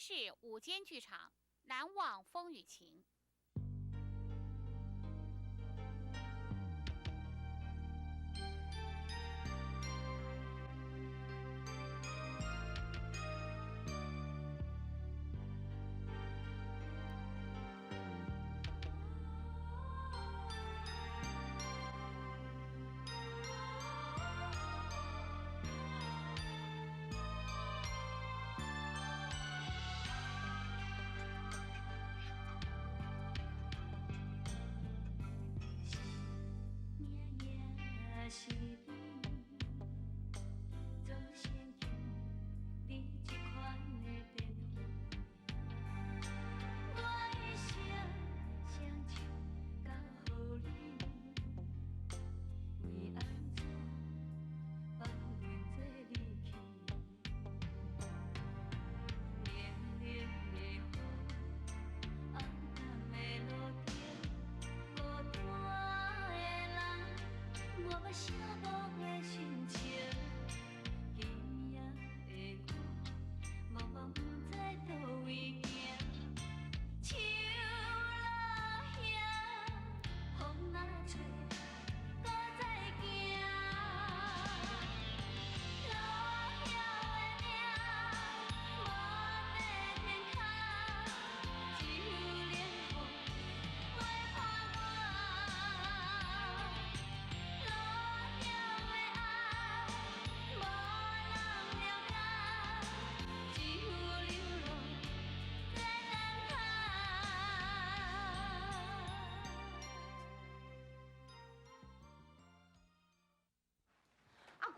視午間劇場《難忘風雨情》。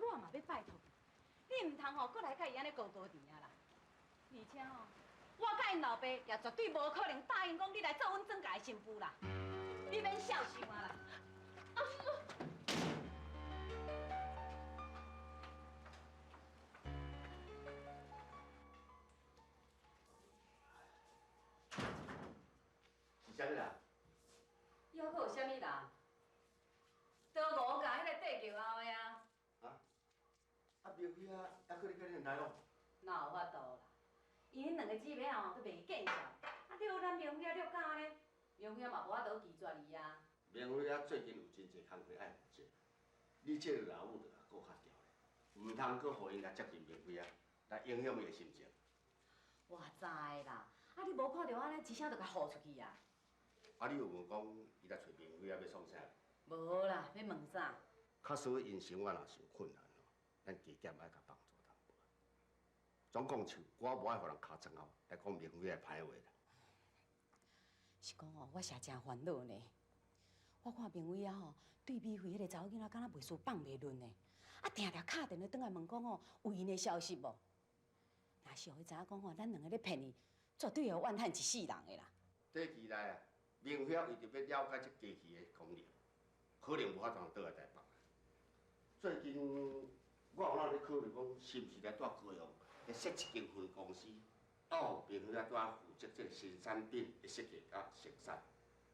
我嘛欲拜託你，你毋通吼，閣來佮伊按呢高高甜啊啦！而且吼，我佮𪜶老爸也絕對無可能答應講你來做阮莊家的新婦啦！你免痟想啊啦！阿母，是啥物人？猶閣有啥物人？都吳家彼个綴轎後的啊！啊？啊，明輝啊，猶閣咧佮恁來咯？哪有法度啦？𪜶彼兩個姊妹吼都袂見笑，啊，你予咱明輝仔掠甲按呢，明輝仔嘛無法度拒絕伊啊。明輝仔最近有真濟工課愛負責，你這個老母著共顧較牢咧，毋通閣予𪜶來接近明輝仔，來影響伊的心情。我知啦，啊，你無看著按呢一聲就共呼出去啊？啊，你有問講伊來揣明輝仔欲創啥？無啦，欲問啥？假使𪜶生活若是有困難吼，咱加減愛共幫助淡薄。總共像我無愛予人尻川後來講明輝的歹話啦。是講哦，我實真煩惱呢。我看明輝仔吼對美惠彼個查某囡仔，敢若袂輸放袂落呢。啊，定定敲電話轉來問講吼，有𪜶的消息無？若是予伊知影講吼，咱兩个咧騙伊，絕對會怨恨一世人的啦。短期內啊，明輝為著欲了解這機器的功能，可能無法度轉來台北。最近我有哪咧考慮講，是毋是來蹛高雄來設一間分公司，哦，明輝仔蹛遐負責這個新產品的設計佮生產，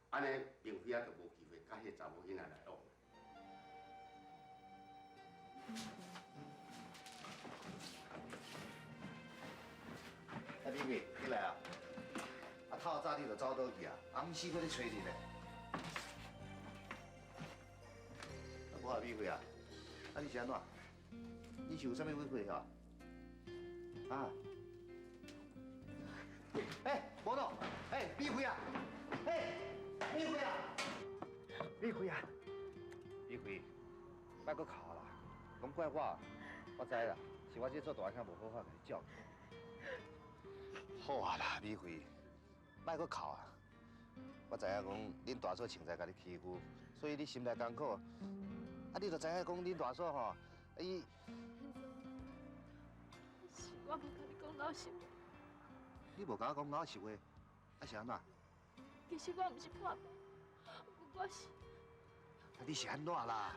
按呢明輝仔就無機會佮彼个查某囡仔來往。啊，美惠，你來啊！啊，透早你就走倒去啊？暗時閣咧揣你咧。啊，無啊，美惠啊，啊你是按怎？你是有啥物誤會啊？啊？欸，無咯，欸，美惠啊，欸，美惠啊，美惠啊，美惠，莫閣哭啦，攏怪我，我知啦，是我這做大兄無好好共你照顧。好啊啦，美惠，莫閣哭啊！我知影講恁大嫂凊彩共你欺負，所以你心內艱苦。啊，你就知影講恁大嫂吼，伊是我無共你講老實話。你無共我講老實話，啊是按怎？其實我毋是破病，我是。啊，你是按怎啦？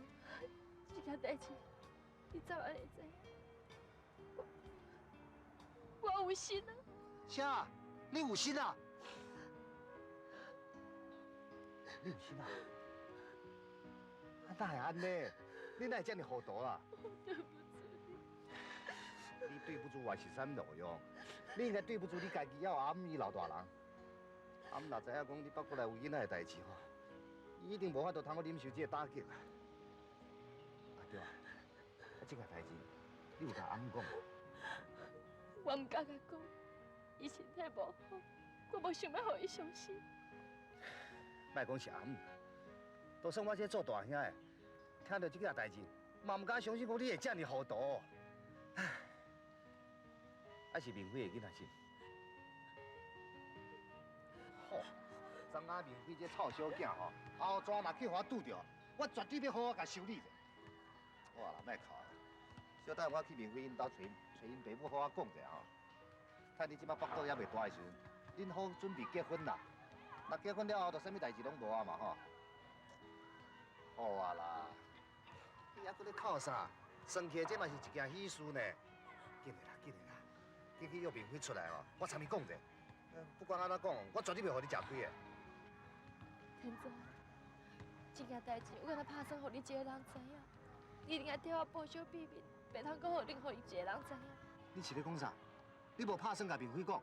我是這件代誌，你早晚會知影。我有心啊！啥？你有心啊？你有心啊？啊，哪會按呢？你哪會遮爾糊塗啊？我對不住你。你對不住我是啥物路用？你应该对不住你家己，还有阿姆伊老大人。阿姆若知影讲你腹肚内有囡仔的代志吼，伊一定无法度通阁忍受这个打击啊！啊对啊，啊这件代志你有共阿姆讲无？我毋敢共讲，伊身体无好，我无想欲予伊伤心。莫讲是阿姆，就算我这做大兄的，听著这件代志，嘛毋敢相信讲你会遮尔糊涂。唉，啊是明辉的囡仔是？吼，昨昏明辉这臭小囝吼，后逝若去予我拄著，我绝对欲好好共修理者。好啊啦，莫哭啊，小等我去明辉𪜶兜揣揣𪜶爸母好好讲者吼。趁你这摆腹肚犹未大的时阵，恁好准备结婚啦。若结婚了后，就啥物代志拢无啊嘛吼。好啊啦，你犹阁咧哭啥？算起来这嘛是一件喜事呢。紧的啦，紧的啦，紧去约明辉出来哦，我参伊讲者。不管按怎讲，我绝对袂予你食亏的。天祖，这件代志我敢若拍算予你一个人知影，你一定爱替我保守秘密，袂通阁予任何一个人知影。你是咧讲啥？你无拍算共明辉讲？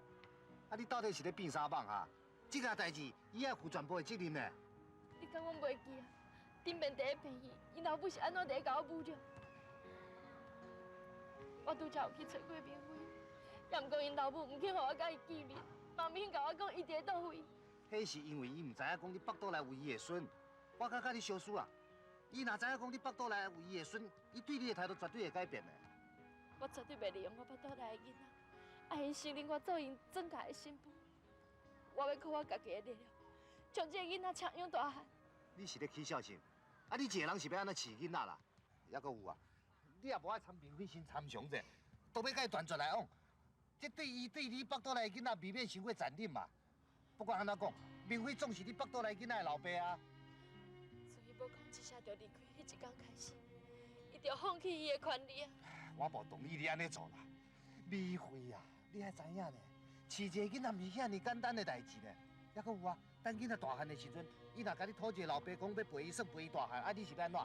啊，你到底是咧变啥梦啊？这件代志，伊爱负全部的责任呢。你敢阮袂记啊？顶遍伫咧病院，𪜶老母是按怎伫咧共我侮辱？我拄才有去揣过明辉，也毋过𪜶老母毋肯予我佮伊见面，嘛毋肯共我讲伊伫咧佗位。彼是因为伊毋知影讲你腹肚内有伊的孙，我较佮你相输啊。伊若知影讲你腹肚内有伊的孙，伊对你的态度绝对会改变的。我绝对袂利用我腹肚内的囡仔，爱𪜶承认我做𪜶准嫁的新妇。我欲靠我家己的力量，将这个囡仔捙养大汉。你是咧起笑啥？啊，你一个人是欲按怎饲囡仔啦？犹阁有啊，你也无爱参明辉先参详者，都欲佮伊断绝来往。这对伊对你腹肚内的囡仔未免伤过残忍嘛。不管按怎讲，明辉总是你腹肚内囡仔的老爸啊。自伊无讲一声就离开彼一工开始，伊就放弃伊的权利啊。我无同意你按呢做啦，美惠啊，你爱知影呢，饲一个囡仔毋是遐尔简单的代志呢。犹阁有啊，等囡仔大汉的时阵，伊若共你讨一个老爸讲欲陪伊耍陪伊大汉，啊，你是欲按怎？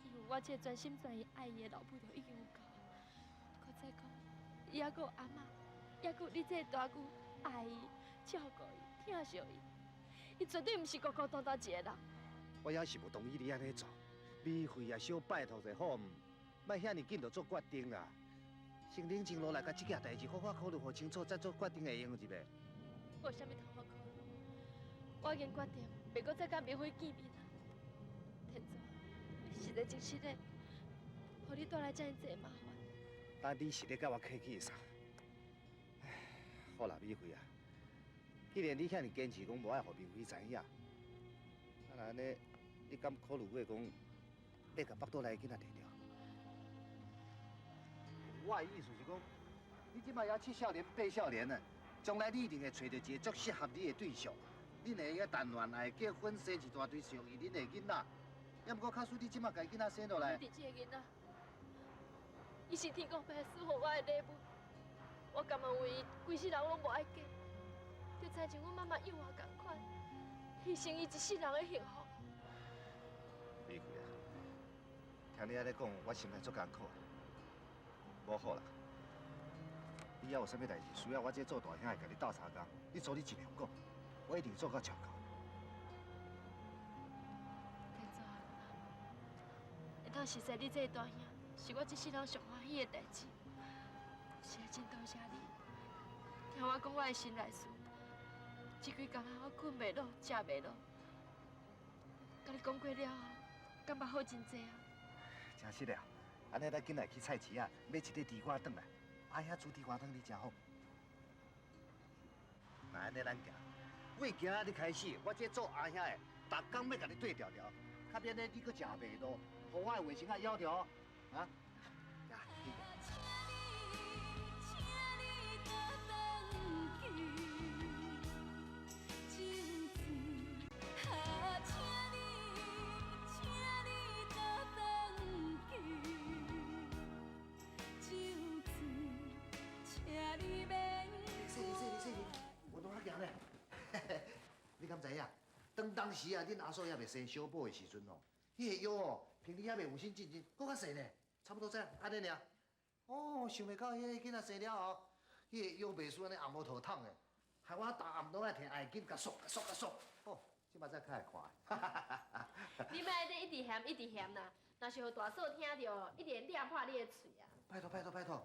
因为我这个全心全意爱伊的老母就已经有够啊，阁再讲，伊犹阁有阿嬷，犹阁有你这个大舅爱伊、照顾伊、疼惜伊，伊绝对毋是孤孤单单一个人。我犹是无同意你按呢做，美惠啊，小拜托者好毋？莫遐尔紧就做决定啦。先冷静落来，共这件代志好好考虑予清楚，再做决定会用一袂？无啥物通好考虑，我已经决定袂阁再佮明辉见面啊。天祖，你实在真失礼，予你带来遮尔济麻烦。但你是咧佮我客气啥？唉，好啦，美惠啊，既然你遐尔坚持讲无爱予明辉知影，啊若按呢，你敢考虑过讲欲共腹肚内的囡仔提著？我的意思是讲，你这摆犹七少年八少年呢，将来你一定会揣著一个足适合你的对象，恁会用谈恋爱、结婚、生一大堆属于恁的囡仔。也毋过，假使你这摆共囡仔生落来，你这个囡仔，伊是天公伯赐予我的礼物，我甘愿为伊规世人拢无爱嫁，就亲像阮妈妈养我仝款，牺牲伊一世人的幸福。美惠啊，听你按呢讲，我心内足艰苦。无好啦，你犹有啥物代志需要我这做大兄的共你斗相共，你阻你尽量讲，我一定做到照顾。天祖，会当熟似你这个大兄，是我这世人上欢喜的代志。实在真多谢你，听我讲我的心内事。这几工啊，我睏袂落，食袂落。共你讲过了后，感觉好真济啊。真实的啊！按呢，咱紧来去菜市仔买一块猪肝转来，阿兄煮猪肝汤你食好。那按呢，咱行。为今仔日开始，我这做阿兄的，逐工欲共你对调调，较免咧你阁食袂落，予我的卫生仔枵著，啊？你敢知影？当当时啊，恁阿嫂犹未生小宝的时阵哦，彼个腰哦，平日犹未有身进进，阁较细呢，差不多这样按呢尔。哦，哦，想袂到彼个囡仔生了后，彼个药袂输按呢红毛头桶的，害我逐暗拢爱提爱巾共索共索共索。哦，这摆才较会看。你莫咧一直嫌一直嫌啦，若是予大嫂听著，一定会掠破你的喙啊！拜托拜托拜托，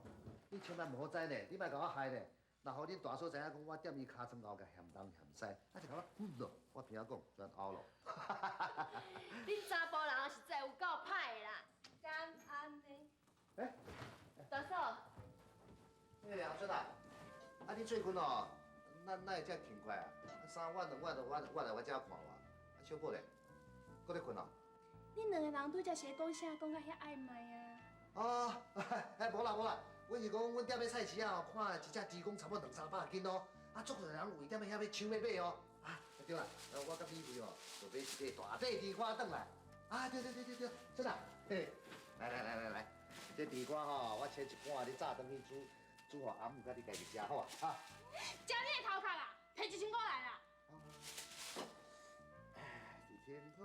你千万毋好知呢，你莫共我害呢。若予恁大嫂知影讲我踮伊尻川后共嫌东嫌西，啊就共我滚咯！我边仔讲全拗咯。恁查埔人实在有够歹的啦！敢按呢？欸，大嫂。欸，阿春啊，啊你最近哦，哪会遮勤快啊？三晚两晚都我来我遮看我，啊小宝咧，阁咧困哦？恁两个人拄才是咧讲啥？讲甲遐暧昧啊？哦，哎，无啦无啦，阮是讲阮踮咧菜市仔哦，看一只猪公差不多两三百斤哦，啊，足侪人围踮咧遐欲抢欲买哦。啊，对啦，我佮美惠哦，就买一块大块地瓜转来。啊，对对对对对，真的，嘿，来来来来来，这地瓜吼，我切一半，你早转去煮，煮予阿姆佮你家己食好啊？哈。食你的头壳啊！提1000箍来啦。1000箍，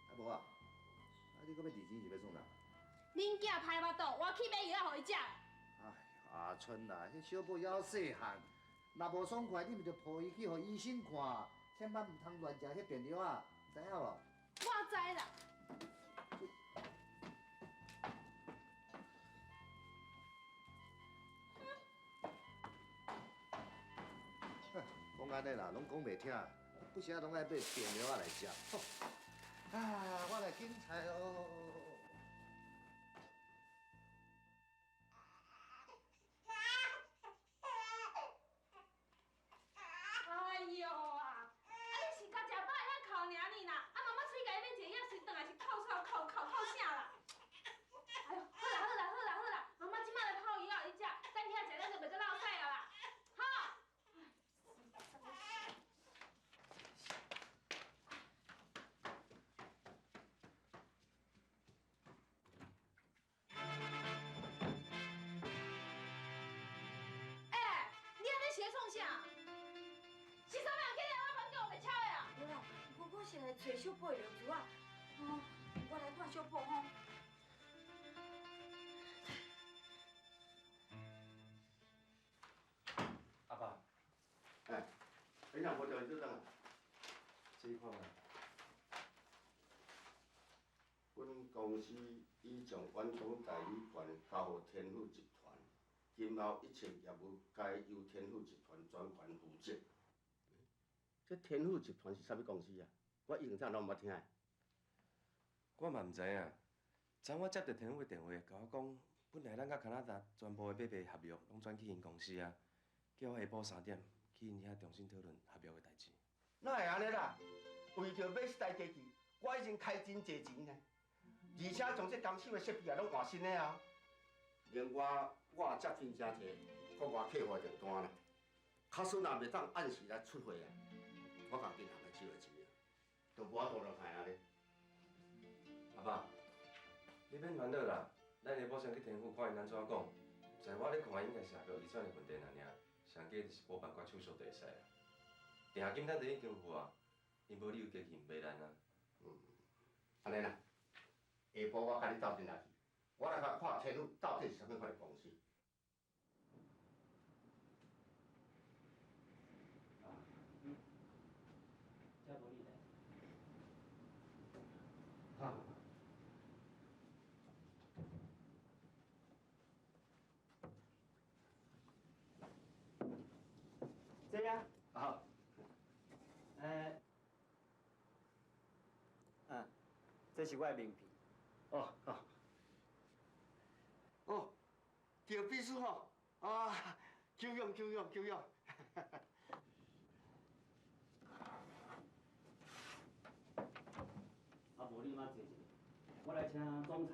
啊无啊？啊你阁欲二钱是欲创啥？恁囝歹腹肚，我去买药仔予伊食。哎呦，阿春啊，彼小宝犹细汉，若无爽快，你毋就抱伊去予医生看，千万毋通乱食彼便药啊，知影无？我知啦。讲按呢啦，拢讲袂听，不时仔拢爱买便药仔来食。啊，我来拣菜哦。哎呦啊！啊，你是甲食饱会晓哭尔呢啦？啊，妈妈随共伊买一个药水转来是哭臭哭哭哭啥啦？哎呦，好啦好啦好啦好啦，妈妈这摆来泡药予你食，等起来食了就袂阁落屎啊啦。好。欸，你按呢是咧创啥？是啥物人去我房间乌白抄的啊？无啦，我是来揣小宝的尿珠啊。哦，我来看小宝吼。阿爸。哎，你若无就做转来。这你看觅。阮公司已将远东代理权交予天富集团，今后一切业务皆由天富集团专权负责。这天富集团是啥物公司啊？我以前拢毋捌听的。我嘛毋知影。昨我接到天富的电话，共我讲，本来咱佮加拿大全部的买卖合约拢转去𪜶公司啊，叫我下晡3点去𪜶遐重新讨论合约的代志。哪会按呢啦？为著买这台机器，我已经开真济钱呢，而且将这公司的设备也拢换新的啊。另外，我也接真正济国外客户的订单啦，假使若袂当按时来出货啊，我共银行来收的钱啊，就无法度落来啊咧。阿爸，你免烦恼啦，咱下晡先去天府看𪜶按怎讲。在我咧看，应该是合约移转的问题尔尔，上加就是补办寡手续就会使啊。定金咱都已经付啊，𪜶无理由机器毋卖咱啊。按呢啦，下晡我佮你斗阵来去，我来共看天府到底是啥物款的公司。这无你来。好。这啊。好。这是我的名片。哦，好。哦，赵秘书吼，啊，久仰久仰久仰。啊，无你嘛坐一下，我来请总裁。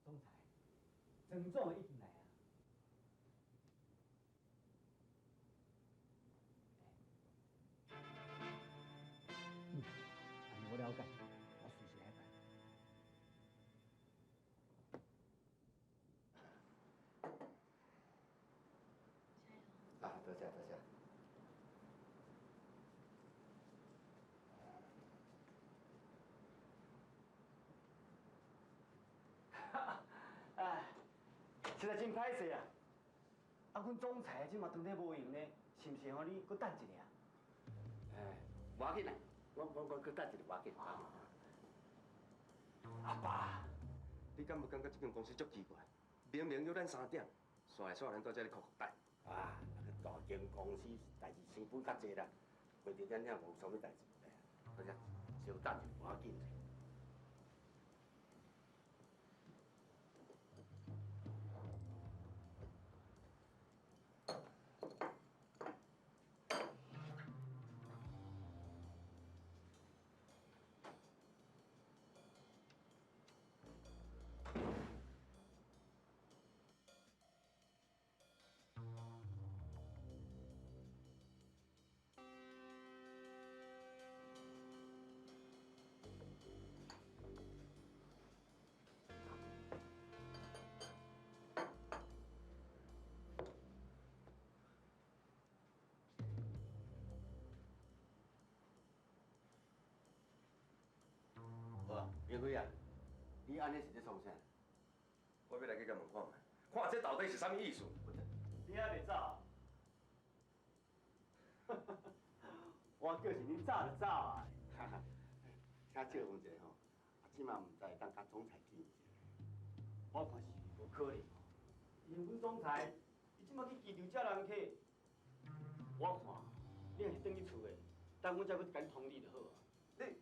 总裁，曾总已经来啊。按呢我了解，我随时来办。多谢多谢。哎，实在真歹势啊！啊，阮总裁这嘛当咧无闲呢，是毋是吼？你阁等一下？哎，无要紧啦，我阁等一下，无要紧。阿爸，你敢无感觉这间公司足奇怪？明明约咱3点，煞来煞咱在这咧苦苦等。啊，那个大间公司代志成本较济啦，为着咱遐无啥物代志，哎，大家稍等一下，无要紧。明辉啊，你按呢是咧创啥？我欲来去共问看觅，看这到底是啥物意思？你还袂走？我叫是恁早就走啊！哈哈，请借问一下吼，啊，这马毋知会当佮总裁见一下？我看是无可能，因为阮总裁伊这马去机场接人客，我看你若是转去厝的，等阮才阁共你通知就好啊。你。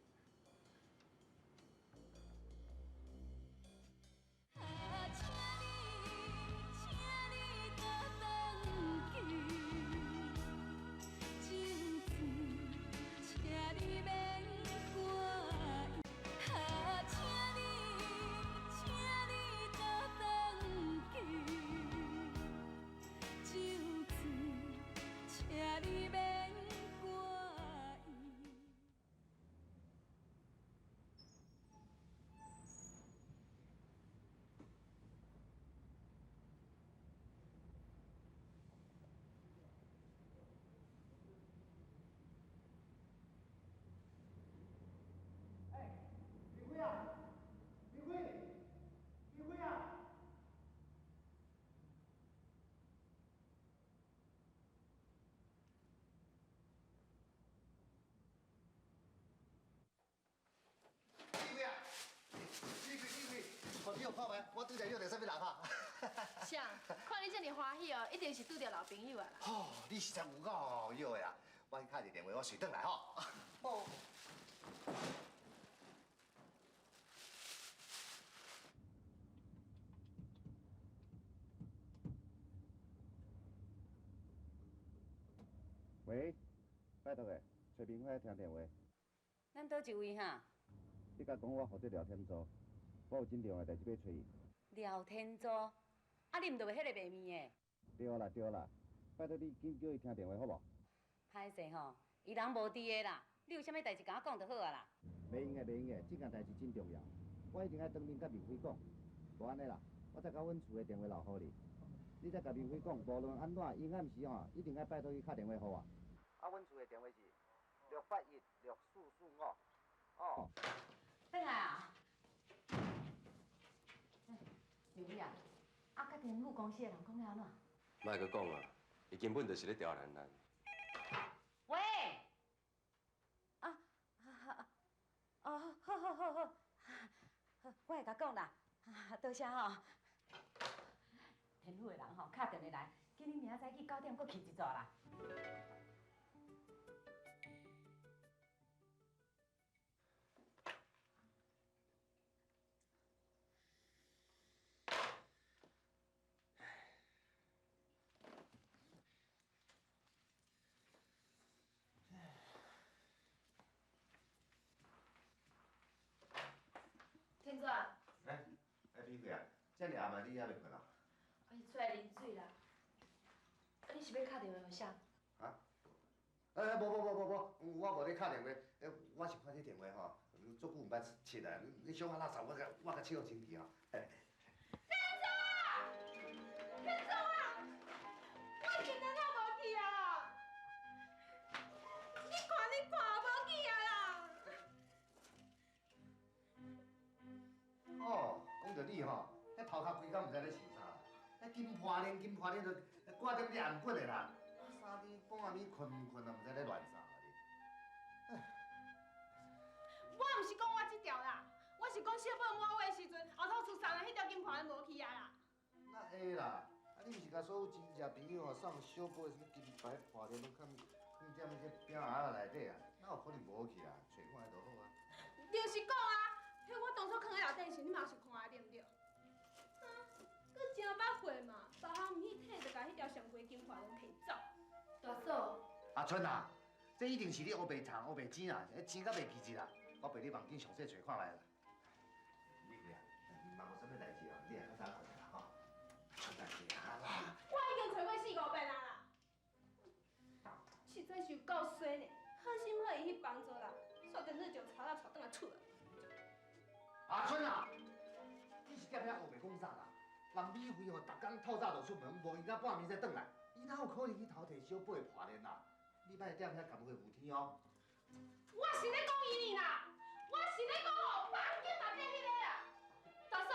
你有看无？我拄才约著啥物人哈？啥？看你这么欢喜哦，一定是拄著老朋友啊啦。哦，你实在有够约的啊！我去敲一个电话，我随转来吼。哦。喂，拜托的，找明辉听电话。咱佗一位哈？你共讲我负责廖天祖。我有真重要的代志欲揣伊。廖天祖，啊，你毋著是彼个卖面的？对啦对啦，拜托你紧叫伊听电话好无？歹势吼，伊人无伫的啦，你有啥物代志共我讲就好啊啦。袂用的袂用的，这件代志真重要，我一定爱当面佮明辉讲。无按呢啦，我再共阮厝的电话留予你，你再共明辉讲，无论按怎，伊暗时吼一定爱拜托伊敲电话予我。啊，阮厝的电话是6816445。哦。转来啊！明辉啊，啊，佮天富公司的人讲了按怎？莫阁讲啊，伊根本就是咧刁难咱。喂，啊啊哦，好好好好，好，我会共讲啦，多谢吼。天府的人吼，敲电话来，叫你明仔载去9点阁去一逝啦。天祖。哎，哎，美惠啊，这尔暗啊，你还袂睏啊？我是出来啉水啦。啊，你是欲敲电话予谁？啊？哎，无无无无无，我无咧敲电话，哎，我是看这电话吼，足久毋捌切啊，你小可垃圾，我共切予清气吼。天祖啊！天祖啊！我真的哪无去啊！毋知咧想啥啦。迄金破链，金破链就挂踮你頷骨的啦。三更半暝困毋困啊？毋知咧乱啥哩。我毋是讲我這條啦，我是講小寶滿月的時陣，後頭厝送的彼條金盤無去啊啦。哪會啦？啊，你毋是共所有親戚朋友吼送小寶的啥物金牌破鏈，攏囥囥踮彼個餅盒仔內底啊？哪有可能無去啊？揣看下就好啊。就是講啊，彼我當初囥佇內底時，你嘛是看的對毋對？啊，閣誠百歲嘛，別人毋去提，就共彼條上貴金盤攏提走。大嫂，阿春啊，這一定是你烏白藏烏白錢啊，彼錢甲袂記一啦。我陪你房間詳細揣看覓啦。美惠啊，嘛無啥物代誌哦，你也較早睏啦吼。春啊，行啦。我已經揣過四五遍啊啦，實在是有夠衰呢，好心好意去幫助人，煞等你就賊仔帶轉來厝。阿春啊，你是踮遐烏白講啥啦？人美惠吼，逐工透早就出門，無閒到半暝才轉來，伊哪有可能去偷提小寶的破鏈啦？你莫踮遐含糊無天哦。我是咧講伊呢啦，我是咧講吼，房間內底彼个啦。大嫂，